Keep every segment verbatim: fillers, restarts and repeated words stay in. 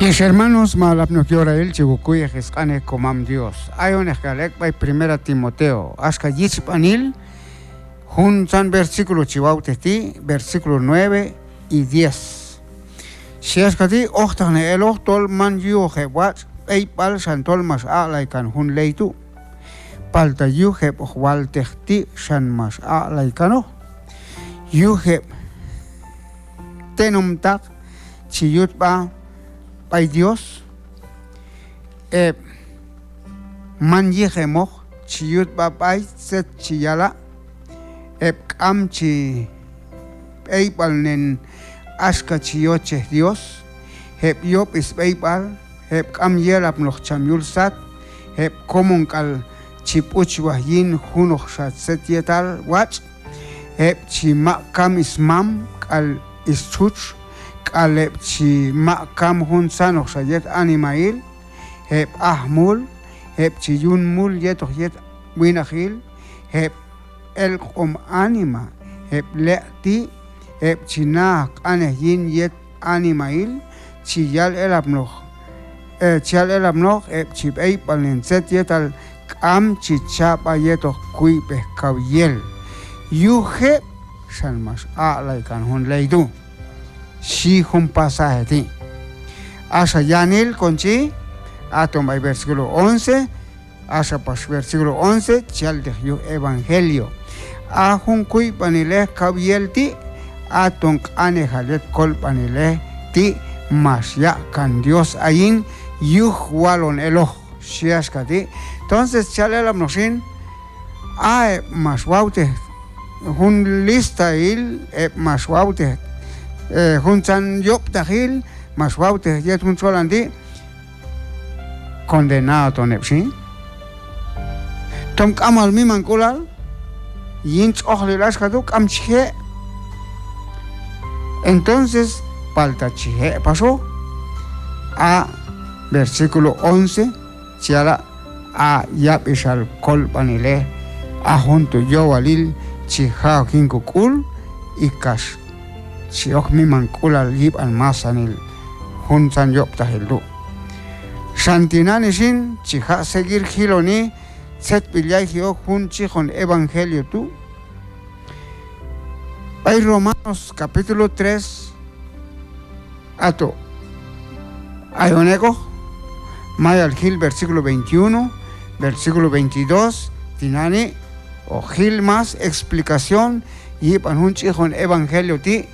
Ex hermanos, ma alapnoq yorail chi kokuyej sq'anej Komam Dios. Ayon ex k'al ek' b'ay Primera Timoteo, axka yichb'anil, juntzan versículo chi wawtej ti', versículo nueve y diez. Xhi axka ti': Ojtaqnej eloq tol man yujoq heb' watx' b'eyb'al xan tol max aq'lay kan jun ley tu'. Palta yuj heb' hoq waltej ti' xan max aq'lay kanoq. Yuj heb' tenomtaq chi yut sb'a b'ay Dios, heb' man yiqemoq chi yut sb'a b'ay tzet chi yala', heb' k'am chi b'eyb'alnen axka chi yochej Dios, heb' yob' sb'eyb'al, heb' k'am yelapnoq cham yul sat, heb' komon k'al chi b'uchwaj yin junoqxa tzet yetal watx', heb' chi maq' kam smam k'al stxutx, k'al heb' chi maq' kam juntzanoqxa yet animahil, heb' ajmul, heb' chi yun mul yetoq yet winaqil, heb' elq'om anima, heb' leq'ti', heb' chi na'aj q'anej yin yet animahil, chi yal elapnoq, eh, chi yal elapnoq, heb' chi b'eyb'alnen tzet yetal k'am chi cha' sb'a yetoq kuyb'ej kaw yel. Yuj heb' xan max aq'lay kan jun ley tu', xhi jun pasaje ti'. Axa yanil kon chi, aton b'ay versículo once, axa pax versículo once chi yalteq yuj evangelio. A jun kuyb'anilej kaw yel ti', aton q'anejal yet kolb'anilej ti' max yaq' kan Dios ayin yuj walon eloq, xhi axka ti'. Entonces chi yal elapnoq xin, a heb' max wawtej jun listahil, heb' max wawtej, eh, juntzan yob'taqil, max wawtej yet jun txolan ti', condenado ton heb' xin. Tom k'am wal mimank'ulal yin tx'ojlil axka tu', k'am chi je'. Entonces, palta chi je' paxoq. A versículo once chi yala': A yab'ixal kolb'anilej, a jun tu' yowalil chi ja' ok yin kok'ul, y kax chi ok mimank'ulal yib'an masanil juntzan yob'taqil tu'. Xan tinani xin chi jaq' seguir jiloni tzetb'il yayji ok jun ch'ijon evangelio tu'. B'ay Romanos capítulo tres, ato ayon ek'oq, mayal jil versículo veintiuno, versículo veintidós, tinani' hoq jil más explicación yib'an jun ch'ijon evangelio ti',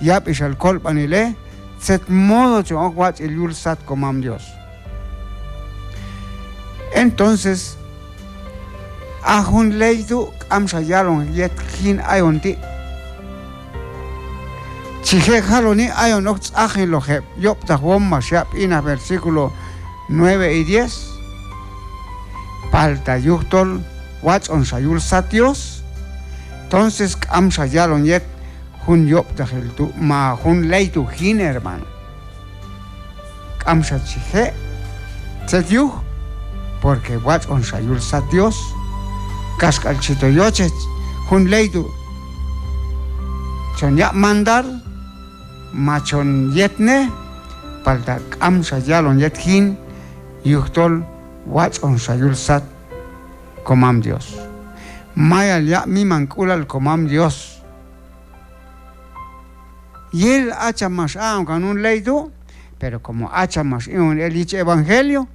yab'ixal kolb'anilej, tzet modo chon ok watx'il yul sat Komam Dios. Entonces, a jun ley tu' k'amxa yalon yet jin ayon ti'. Chi je' jaloni ayon ok tz'aqiloq heb' yob'taqwom max yaq' b'inaj, versículo nueve y diez. Palta yujtol watx'onxa yul sat Dios, entonces k'amxa yalon yet jun yob'taqil tu', ma jun ley tu' jin, hermano. K'amxa chi je'. Tzet yuj, porque watx'onxa yul sat Dios. Kaxk'al chi to yochej jun ley tu' chon yaq' mandar, ma chon yetnej, palta k'amxa yalon yet jin, yujtol watx'onxa yul sat Komam Dios. Mayal yaq' mimank'ulal Komam Dios. Yel a cham max aq'on kan jun ley tu', pero como a cham max i'on el yich evangelio,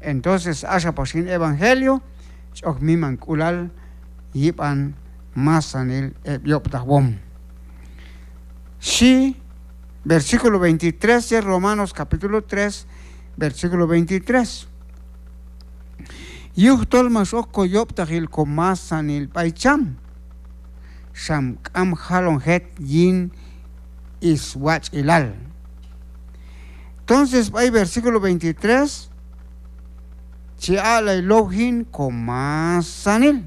entonces axa pax yin evangelio chi ok mimank'ulal yib'an masanil heb' yob'taqwom. Xhi versículo veintitrés de Romanos capítulo tres, versículo veintitrés. Yujtol max ok koyob'taqil komasanil b'ay cham, xan k'am jalon jet yin swatx'ilal. Entonces b'ay versículo veintitrés chi aq'lay low jin komasanil.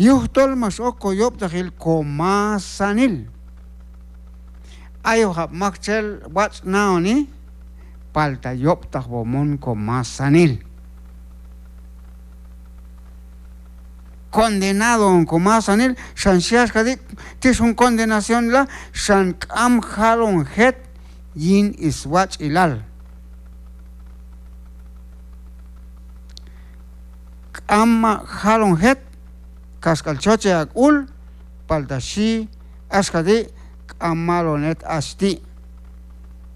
Yujtol max ok koyob'taqil komasanil. Ayokab' maktxel watx' naoni, palta yob'taqwom on komasanil. Condenado on komasanil, xan xhi axka ti', tix jun condenación la, xan k'am jalon jet yin swatx'ilal. K'am mak jalon jet, kaxk'al chochej ha k'ul, palta xhi axka ti': K'am halon het hach ti',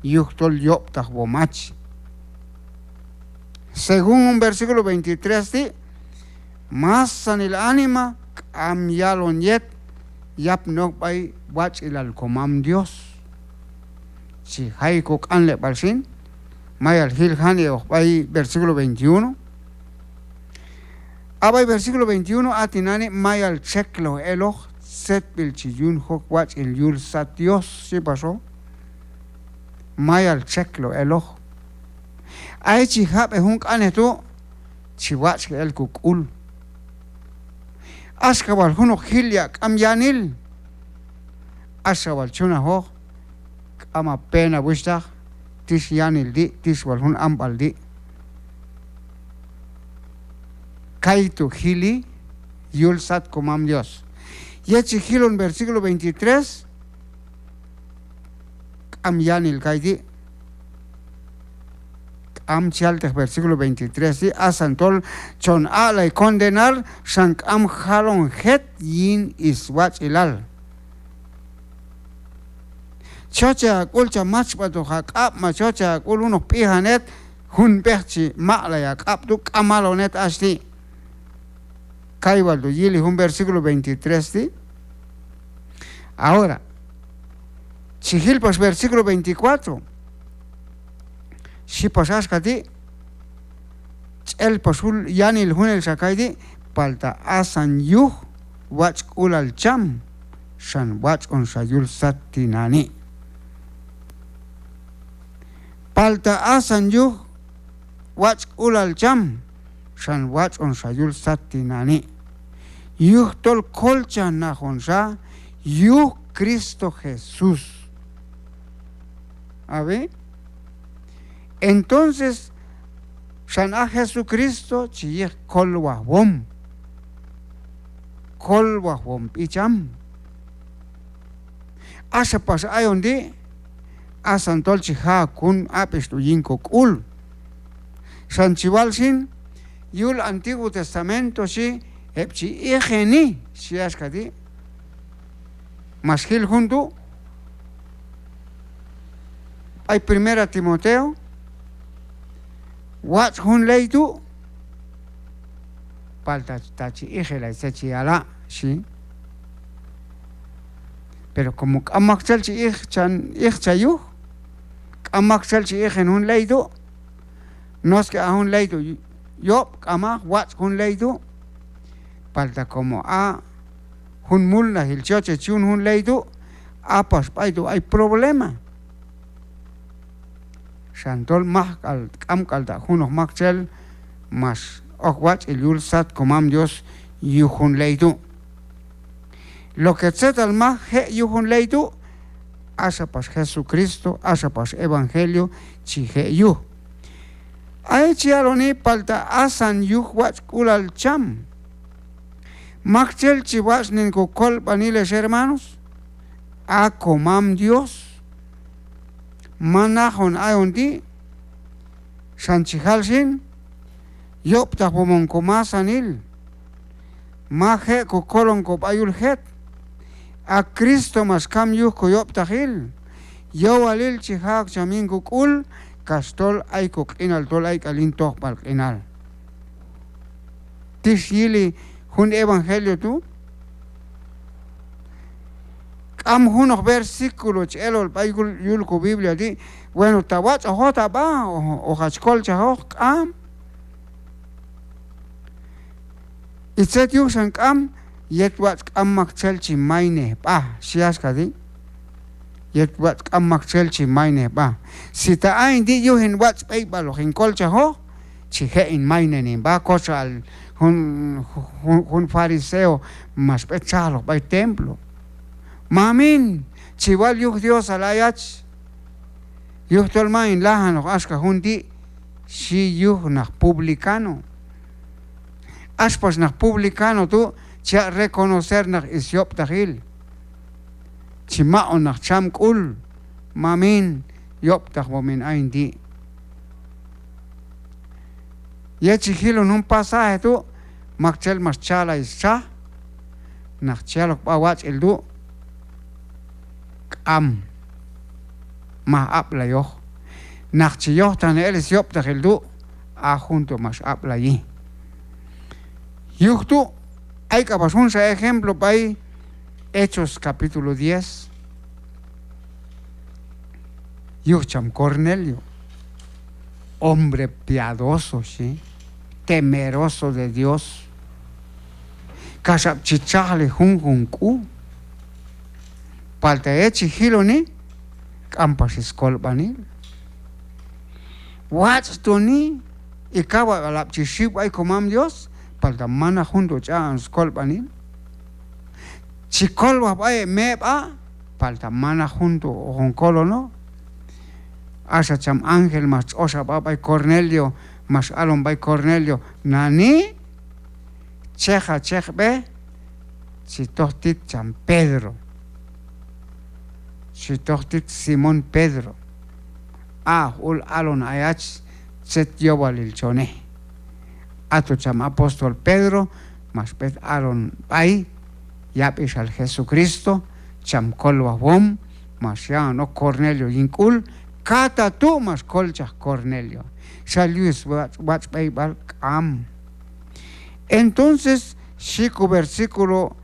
yujtol yob'tajwom hach. Según jun versículo veintitrés ti', masanil anima k'am yalon yet yapni ok b'ay watx'ilal Komam Dios. Chi jay koq'anleb'al xin, mayal jil janik'oq b'ay versículo veintiuno. A b'ay versículo veintiuno, a tinani' mayal txekloj eloq tzetb'il chi yun jok watx'il yul sat Dios, xhi paxoq. Mayal txekloj eloq. A yet chi jab'ej jun q'anej tu', chi watx'ji el kok'ul. Axka wal junoq jil ya' k'am yanil, axa wal chunajoq, k'am ha pena wuxhtaq, tix yanil ti', tix wal jun amb'al ti'. Kaytu' jili yul sat Komam Dios. Yet chi jilon versículo veintitrés, k'am yanil kayti'. K'am chi yalteq versículo veintitrés ti', asan tol chon aq'lay condenar, xan k'am jalon jet yin swatx'ilal. Chochej ha k'ul, cha machb'atoq ha q'ab', ma chochej ha k'ul junoq b'ijan het, jun b'ej chi maq'lay ha q'ab' tu', k'am halon het hach ti'. Kay wal tu' yili jun versículo veintitrés ti'. Ahora, chi jil pax versículo veinticuatro. Xhi pax axka ti': Ch'el pax jul yanil junelxa kayti', palta asan yuj watx'k'ulal cham, xan watx' honxa yul sat tinani'. Palta asan yuj watx'k'ulal cham, xan watx' honxa yul sat tinani', yujtol kolchajnaq honxa yuj Cristo Jesús. A ver. Entonces, xan a Jesucristo chi yiq kolwajwom. Kolwajwom b'i cham. Axa pax ayon ti', asan tol chi ja' ok jun ab'ix tu' yin kok'ul. Xan chi wal xin, yul Antiguo Testamento xhi, heb' chi iqeni, xhi axka ti'. Max jil jun tu' b'ay Primera Timoteo, watx' jun ley tu', palta ta chi iqelay tzet chi yala', xhi. Pero como k'am maktxel chi iq cha, iq cha yuj, k'am maktxel chi iqen jun ley tu', no es que a jun ley tu' yob', k'amaq, watx' jun ley tu', palta como a jun mulnajil chi yochej chi yun jun ley tu', a pax b'ay tu' ay problema. Xan tol maj k'al, k'am k'al ta' junoq maktxel max ok watx'il yul sat Komam Dios yuj jun ley tu'. Lo que tzetal maj je' yuj jun ley tu', axa pax Jesucristo, axa pax evangelio chi je' yuj. A yet chi yaloni, palta asan yuj watx'k'ulal cham. Maktxel chi watx'nen kokolb'anil, ex hermanos, a Komam Dios. Man ajon ayon ti', xan chi jal xin, yob'tajwom on komasanil. Maj je' kokolon kob'a yul jet. A Cristo max kam yuj koyob'taqil. Yowalil chi ja' ok cham yin kok'ul, kax tol ay koq'inal tol ay k'al yin tojb'al q'inal. Tix yili jun evangelio tu'. K'am junoq versículo chi elol b'ay yul, yul ko Biblia ti': Bueno, ta watx'oq hot ha b'a, o, hoq hach kolchajoq, k'am. ¿Y tzet yuj xan k'am? Yet watx' k'am maktxel chi maynej b'a, xhi axka ti'. Yet watx' k'am maktxel chi maynej b'a. Si ta hayin ti' yuj hin watx' b'eyb'aloq hin kolchajoq, chi je' hin maynen hin b'a, kotxal jun, jun, jun fariseo max b'et txajloq b'ay templo. Mamin, chi wal yuj Diosal ayach, yujtol man hin lajanoq axka jun ti', xhi yuj naq publicano. Ax pax naq publicano tu' chi yaq' reconocer naq syob'taqil. Chi maq'on naq cham k'ul: Mamin, yob'taqwom hin ayin ti'. Yet chi jilon jun pasaje tu', maktxel max chalay stxaj, naq chi yal ok sb'a watx'il tu', k'am, maj ab'layoq. Naq chi yojtaqnej el syob'taqil tu', a jun tu' max ab'layi. Yuj tu', ay k'apax junxa ejemplo b'ay Hechos capítulo diez. Yuj cham Cornelio, hombre piadoso, xhi, temeroso de Dios. Kaxab' chi txajli junjun k'u. Palta yet chi jiloni, k'am pax skolb'anil. Watx' toni, y kaw wal ab' chi xiw b'ay Komam Dios, palta manaq jun tu' ch'aq'on skolb'anil. Chi kolwaj b'ay heb' meb'a', palta manaq jun tu' hoqon kolonoq. Axa cham ángel max tx'ox a b'a b'ay Cornelio, max alon b'ay Cornelio: Nani, cheq a cheqb'ej, chi toj tit cham Pedro, chi toj tit Simón Pedro. Aq'oj ul alon ayach tzet yowalil chon ej. Aton cham apóstol Pedro max b'et alon b'ay yab'ixal Jesucristo, cham kolwajwom, max ya'on ok Cornelio yin k'ul, katatu' max kolchaj Cornelio. Xal yuj swatx', watx' b'eyb'al, k'am. Entonces, xhi ko versículo,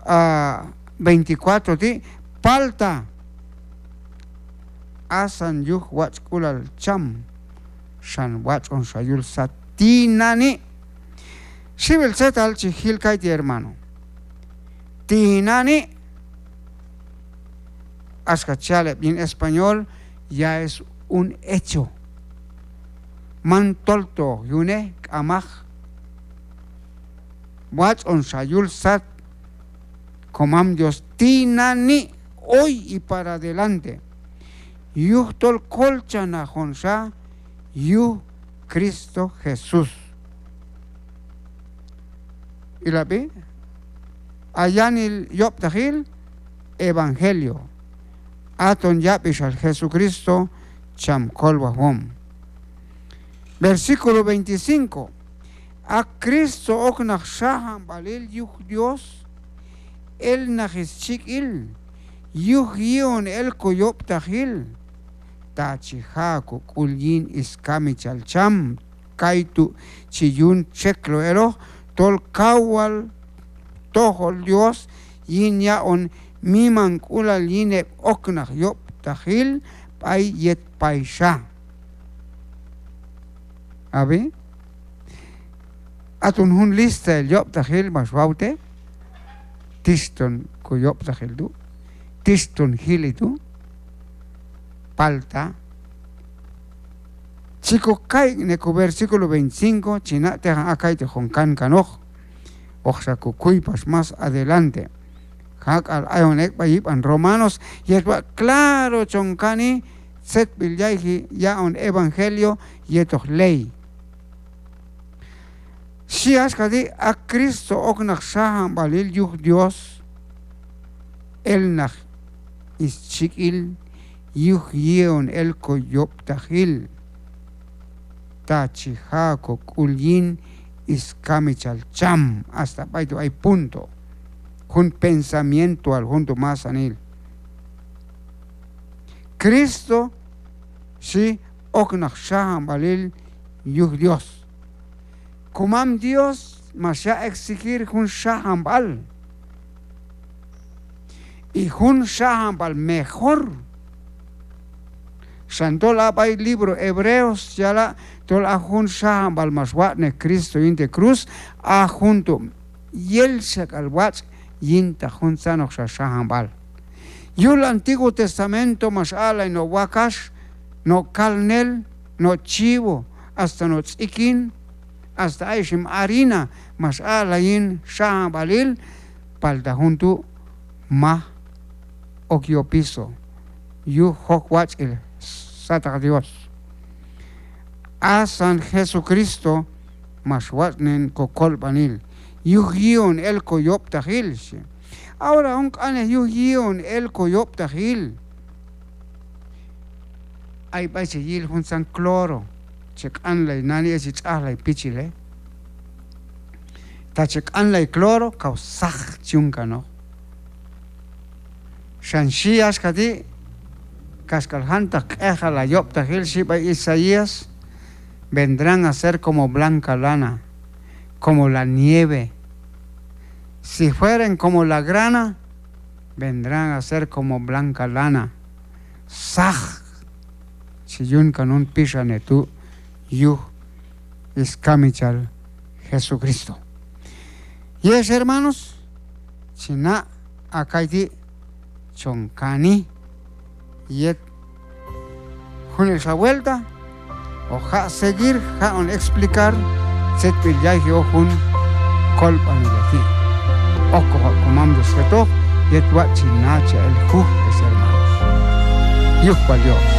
ah, veinticuatro ti': Palta asan yuj watx'k'ulal cham, xan watx' on xa yul sat tinani'. Xiwil tzetal chi jil kayti', hermano. Tinani', axka chi yal heb' yin español, ya es un hecho. Man tolto yunej, k'amaq. Watx' on xa yul sat Komam Dios tinani', hoy y para adelante, yujtol kolchaj naq on xa yuj Cristo Jesús. Ilab'i, a yanil yob'taqil, evangelio. Aton yab'ixal Jesucristo cham kolwajwom. Versículo veinticinco. A Cristo ok naq xajanb'alil yuj Dios, el naq schik'il, yuj yi'on el ko yob'taqil, ta chi ja' ko k'ul yin skamichal cham, kaytu' chi yun txekloj eloq, tol kaw wal tojol Dios yin yaq'on mimank'ulal yin heb' ok naq yob'taqil b'ay yet payxa. Ab'i, aton jun listail yob'taqil max wawtej, tixton ko yob'taqil tu', tixton jili tu', palta chi ko kayik'nej ko versículo veinticinco, chi na' teqan a kaytu' hoqon kankanoq, hoqxa ko kuy pax más adelante. Jak'al ayon ek' b'ay yib'an Romanos, yet watx' claro chon kani tzetb'il yayji yaq'on evangelio yetoq ley. Xhi axka ti': A Cristo ok naq xajanb'alil yuj Dios, el naq schik'il, yuj yi'on el ko yob'taqil, ta chi ja' ko k'ul yin skamichal cham. Hasta b'ay tu' ay punto. Jun pensamientoal jun tu' masanil. Cristo, xhi, ok naq xajanb'alil yuj Dios. Komam Dios max yaq' exigir jun xajanb'al. Y jun xajanb'al mejor. Xan tol a b'ay libro Hebreos chi yala' tol a jun xajanb'al max watx'nej Cristo yin te' cruz, a jun tu' yelxak'al watx' yintaq juntzanoqxa xajanb'al. Yul Antiguo Testamento max aq'lay no' wakax, no' kalnel, no' chivo, hasta no' tz'ikin, hasta ay ixim harina max aq'lay yin xajanb'alil, palta jun tu' maj ok yopiso yuj jok watx'il sataq Dios. Asan Jesucristo max watx'nen ko kolb'anil, yuj yi'on el ko yob'taqil, xhi. Ahora jun q'anej yuj yi'on el ko yob'taqil. Ay b'ay chi yil juntzan cloro, chi q'anlay nani, chi tx'ajlay pichilej. Ta chi q'anlay cloro, kaw saq chi yun kanoq. Xan xhi axka ti', kaxk'al jantaq q'ejal a yob'taqil xhi b'ay Isaías: vendrán a ser como blanca lana, como la nieve. Si fueren como la grana, vendrán a ser como blanca lana. Saq chi yun kan jun pixanej tu' yuj skamichal Jesucristo. Yel ex hermanos, chi na' a kayti' chon kani yet junelxa vuelta, hoq jaq' seguir jaq'on explicar tzetb'il yayji ok jun kolb'anilej ti'. Okoqab' komam Dios jetoq yet watx' chi nachaj el juj, ex hermanos. Yuj wal Dios.